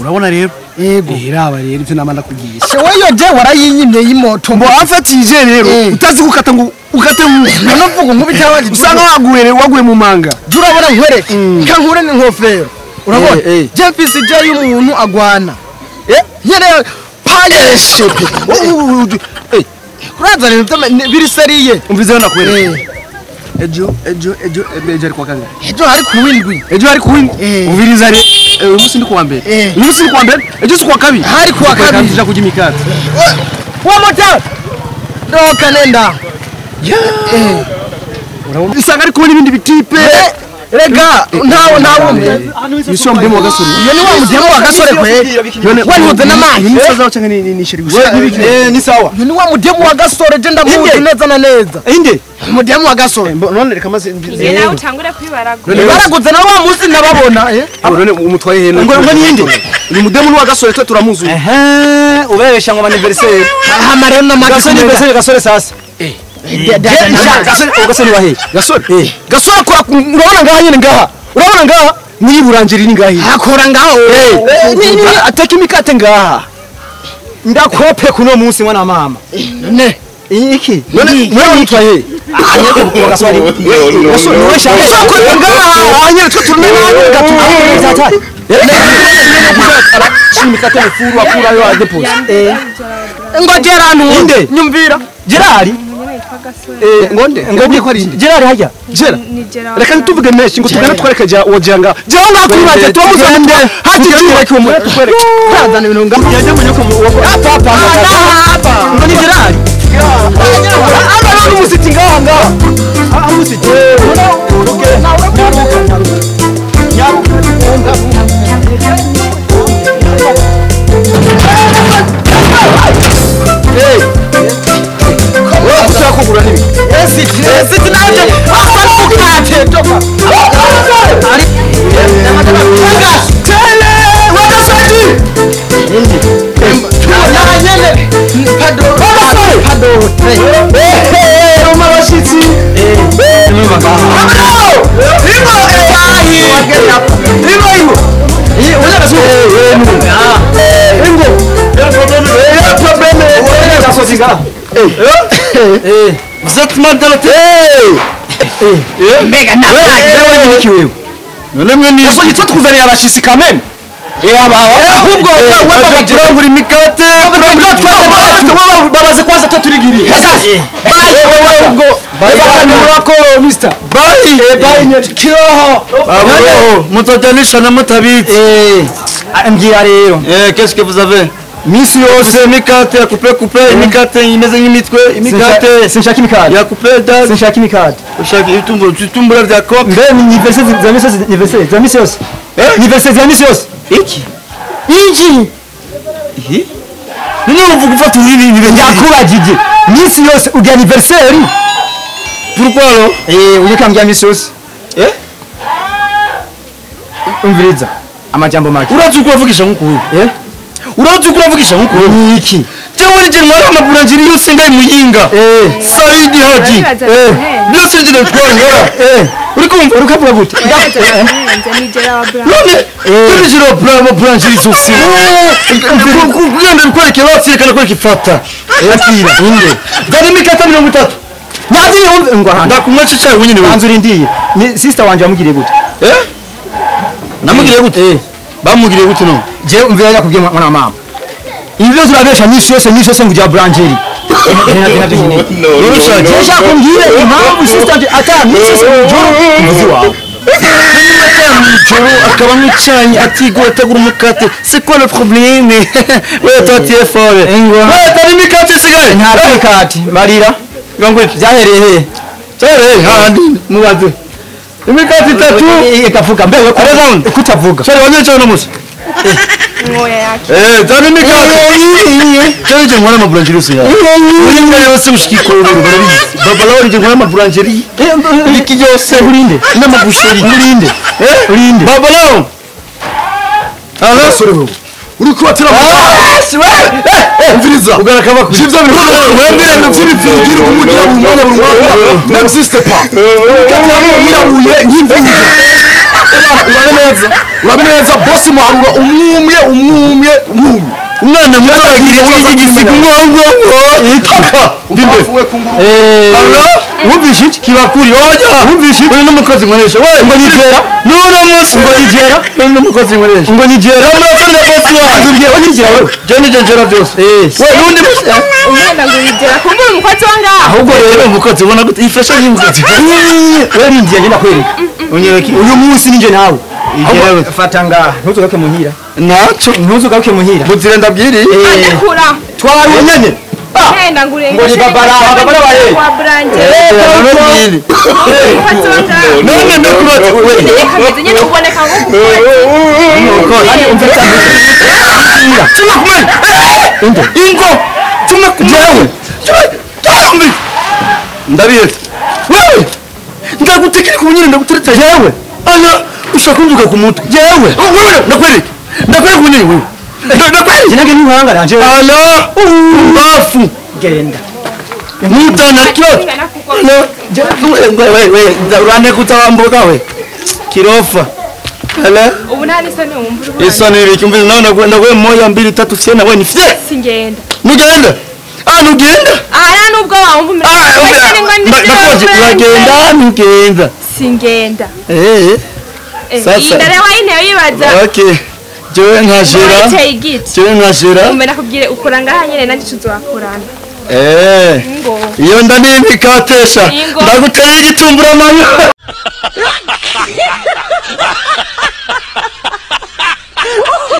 Urabona rero yego iraba rero ivyo nama ndakubwiye. Se weyo je warayinyimye y'imoto. Mbo amfatije rero utazi gukata ngo ukate none mvuga nkubita abandi usanga waguye waguye mu manga. Urabona nkwereke kankure n'inkofero. Urabona je mfise je y'umuntu agwana. Nyene payeshe. Uraza rero biri seriye. Umvize nakwereke. Ejo ejo ejo ejo ari kwa kangahe? Ejo hari ku windwi. Ejo hari ku windwi. Umviriza re uyu ndi kuwa mbere. Uyu si kuwa mbere, ejo si kuwa kabiri. Hari kuwa kabiri. Tuja kurya imikate. Wa mota. Doka nenda. Urabona usanga ari kumwe n'ibindi bitipe. Rega ntawo ntawo. Nisho mdemo wa gasore. Iyo ni wa mdemo wa gasore kwe. Wani uze n'amazi. Ni sawa cyangwa ni sheri gusa. Ni sawa. Ni wa mdemo wa gasore je ndamuzi neza na neza. Inde. Mdemo wa gasore. None reka maze nge nawe utangure kwibaragura. Baraguze na wa muzi nababona. None umutwaye heno. Ngo ni inde. Uyu mudemo ni wa gasore twe turamuzi. Ubebesha ngo anniversaire. Hama rero na gasore anniversaire gasore sasa. Gasore gasore wahe gasore gasore akora urabona ngaha nyene ngaha urabona ngaha ni burangeri ni ngaha akora ngaho ateka imikate ngaha ndakope kuno munsi mwana mama ne iki none mwe mutwaye gasore gasore akora ngaha anyere twe turumena gato imikate mfuru akura yo adepose ngo Gerard inde nyumvira Gerard ngonde ngonde ko ari inde Gerard hajya Gerard reka ntituvuge menshi ngo tugane twereke ja wojanga jewe ngakwibanje tumuze hati twereke umwe twereke kazana ibintu nga yaje munye ko papa papa ngo ni Gerard aba ni umusiti ngaha ngaha umusiti nyaruka kugura nibi esi naje afata toka ari tele wakasaji indi nyene pado pado Roma bashitsi Ribo ribo ribo oya gaso ingo problème gaso nga Vous êtes mal dans la tête. Mega na wewe None mwe ni gaso nitwe tukuzaniye abashitsi quand même ahubwo wewe turangura imikate babaze kwanza twe turigiriye bye wewe ubwo wako mister bye bye kiroho abo mutajanisha na mutabizi mbwira rero qu'est-ce que vous avez misi yose imikate ya coupe coupe imikate imeze nk'imitwe imikate sinshaka imikate ya coupe da sinshaka imikate ushaka itumbura tutumbura vya coke mbe ni anniversaire za misi anniversaire za misi yose anniversaire za misi yose iki iki none uvuga ufata ibi ibi ndakubagije misi yose ugira anniversaire pourquoi alors unyekambya misi yose umviriza amajambo make urazi uko uravugisha nkuko urazi uko uravugisha nkuko iki jewe nije ntwara amaburangeri yose ngaye muyinga Saidi Haji byose nije ntwara ngara uri kumva uri kuvuga gute none nije ntwara amaburangeri zose kugenda bikwereke bafyekana kwereka ifata yakira inde dani imikate 30 nazi ngo hano ndakumwa cicaye wenyine wewe anzu urindiye ni sister wanje yamugiriye gute namugiriye gute bamugiriye gute no je umvira yakubwiye mwana mama ibi byose urabesha nyinshi yose nyinshi yose ngo ujya burangeri no no kumbwire impamvu sister wanje ata nyinshi yose mwijoro umuzi wawe mwijoro akaba nk'icyanyi atigura atagura umukate c'est quoi le problème ouais toi tu es fort ouais t'as imikate isigaye nta mikate marira byahereye he cyahereye hahandi mubaze imikate itatu ikavuga mbe kutavuga cyari wanyoye cyane umunsi Ngoya yake. Dani imikate cyari je nkora amaburangeri yose yawe uringa yose ushikikoro barabizi baba lawe je nkora amaburangeri ibiki byose urinde n'amabusheri urinde urinde baba lawe gasore wewe uri kubatira umviriza ugaraka bakuri ivyo wembere n'ivyo umugira umwana buri mwaka n'existe pas kandi yirabuye nk'imvura Urabe neza. Urabe neza boss muharura umwumwe umwumwe umwumwe. Umwana muto agira igisigo ngongo itaka. Ndimbe. Wumvishe iki? Kibakuri oya. Wumvishe iki? Uri n'umukozi nkoresha. We Ngo nigera. Nura munsi Ngo nigera. Uri n'umukozi nkoresha. Ngo nigera. Nura na boss wawe. Nzubwiye we nigera wewe. Je nije njera byose. We nundi boss. Umwana ngo yigera kumbura umukozi wa ngaha. Ahubwo rero umukozi ubona gute ifasha y'umukozi. Wewe nindiye ngenda kwereka. Unyereke Uyu munsi ninje nawe. Igerewe. Fata ngaha ntuzugaruke muhira. Naco Ntuzugaruke muhira. buzire ndabwiriye. Andakura. Twarunyene. Genda ngurenga. Ngo ni babara, babara bahe. Wa branje. Umukozi wa ngaha. None ndakubaza we. Kameze nyine uboneka ngo umukozi. Hadi umve cyane. Tuma kumenya. Ingo. Tuma kumenya. Jewe. Ndabiyete. Wewe. Ndagutekera ku nyine ndagutereta jewe. Ana ushaka kunduka ku mutwe. Jewe. Wewe ndakwereka. Ndakwereka ku nyine wewe. Ndakwereka. Jinage ntuhangara nje. Ala. Bafu. Genda. Mutana kiyoto. Wewe urane kutawambuka we. Kirofa. Ala. Ubu nta n'isoni wumva uri Isoni ibiki mbizi nawe ndaguye moja mbili tatu sena wewe ni fye. Singenda. Nugenda. Ah nugenda. Aha nta nubwo wumva Ah ndakoze uragenda nugenda. Singenda. Eh. Sasa. Iyi ndare wayinteye yibaza. Okay. Jewe nkashira. Wayiteye igiti. Jewe nkashira. Umbe nakubwire ukora ngaha nyene nanjye tuzohakorana. Eh. Ngo. Iyo nda ni imikatesha. Ingo. Ndaguteye igitumbura manyo.